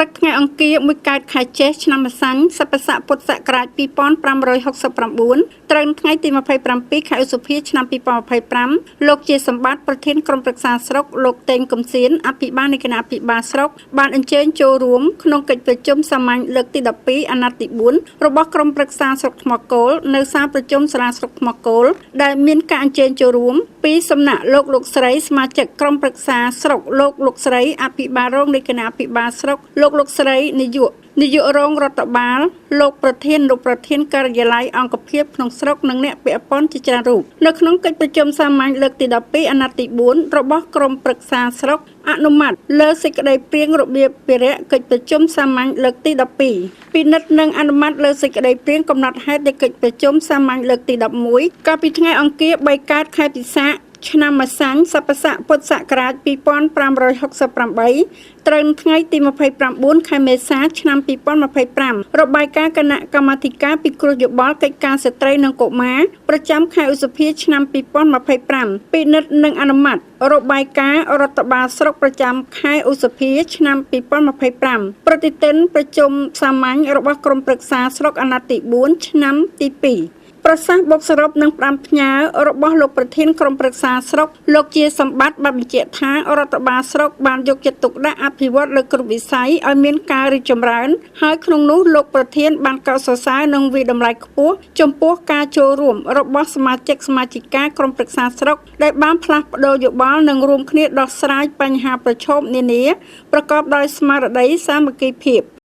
ព្រឹកថ្ងៃអង្គារមួយកើតខែចេសឆ្នាំម្សាញ់សប្បស័កពុទ្ធសករាជ2569ត្រូវថ្ងៃទី27ខែឧសភាឆ្នាំ2025លោកជាសម្បត្តិប្រធានក្រុមប្រឹក្សាស្រុកលោកតេងកំសៀនអភិបាលនៃគណៈអភិបាលស្រុកបានអញ្ជើញចូលរួមក្នុងកិច្ចប្រជុំសាមញ្ញលើកទី12អាណត្តិទី4របស់ក្រុមប្រឹក្សាស្រុកថ្មគោលនៅសាលប្រជុំសាលាស្រុកថ្មគោលដែលមានការអញ្ជើញចូលរួមពីសំណាក់លោកលោកស្រីសមាជិកក្រុមប្រឹក្សាស្រុកលោកលោកស្រីអភិបាលរងនៃគណៈអភិបាលស្រុកលោកលោកស្រីនាយកនាយករងរដ្ឋបាលលោកប្រធានលោកប្រធានការិយាល័យអង្គភាពក្នុងស្រុកនិងអ្នកពាក់ព័ន្ធជាច្រើនរូបនៅក្នុងកិច្ចប្រជុំសាមញ្ញលើកទី12អាណត្តិទី4របស់ក្រុមប្រឹក្សាស្រុកអនុម័តលើសេចក្តីព្រាងរបៀបវិរៈកិច្ចប្រជុំសាមញ្ញលើកទី12ពិនិត្យនិងអនុម័តលើសេចក្តីព្រាងកំណត់ហេតុនៃកិច្ចប្រជុំសាមញ្ញលើកទី11កាលពីថ្ងៃអង្គារ3កើតខែពិសាខឆ្នាំម្សាញ់សប្បស័កពុទ្ធសករាជ2568ត្រូវថ្ងៃទី29ខែមេសាឆ្នាំ2025របាយការណ៍គណៈកម្មាធិការពិគ្រោះយោបល់កិច្ចការស្ត្រីនិងកុមារប្រចាំខែឧសភាឆ្នាំ2025ពិនិត្យនិងអនុម័តរបាយការណ៍រដ្ឋបាលស្រុកប្រចាំខែឧសភាឆ្នាំ2025ប្រតិទិនប្រជុំសាមញ្ញរបស់ក្រុមប្រឹក្សាស្រុកអាណត្តិទី4ឆ្នាំទី2ប្រសាសន៍បុកសរុបនិងផ្ដាំផ្ញើរបស់លោកប្រធានក្រុមប្រឹក្សាស្រុកលោកជាសម្បត្តិបានបញ្ជាក់ថារដ្ឋបាលស្រុកបានយកចិត្តទុកដាក់អភិវឌ្ឍលើគ្រប់វិស័យឲ្យមានការរីកចម្រើនហើយក្នុងនោះលោកប្រធានបានកោតសរសើរនិងវាយតម្លៃខ្ពស់ចំពោះការចូលរួមរបស់សមាជិកសមាជិកាក្រុមប្រឹក្សាស្រុកដែលបានផ្លាស់ប្ដូរយោបល់និងរួមគ្នាដោះស្រាយបញ្ហាប្រឈមនានាប្រកបដោយស្មារតីសាមគ្គីភាព។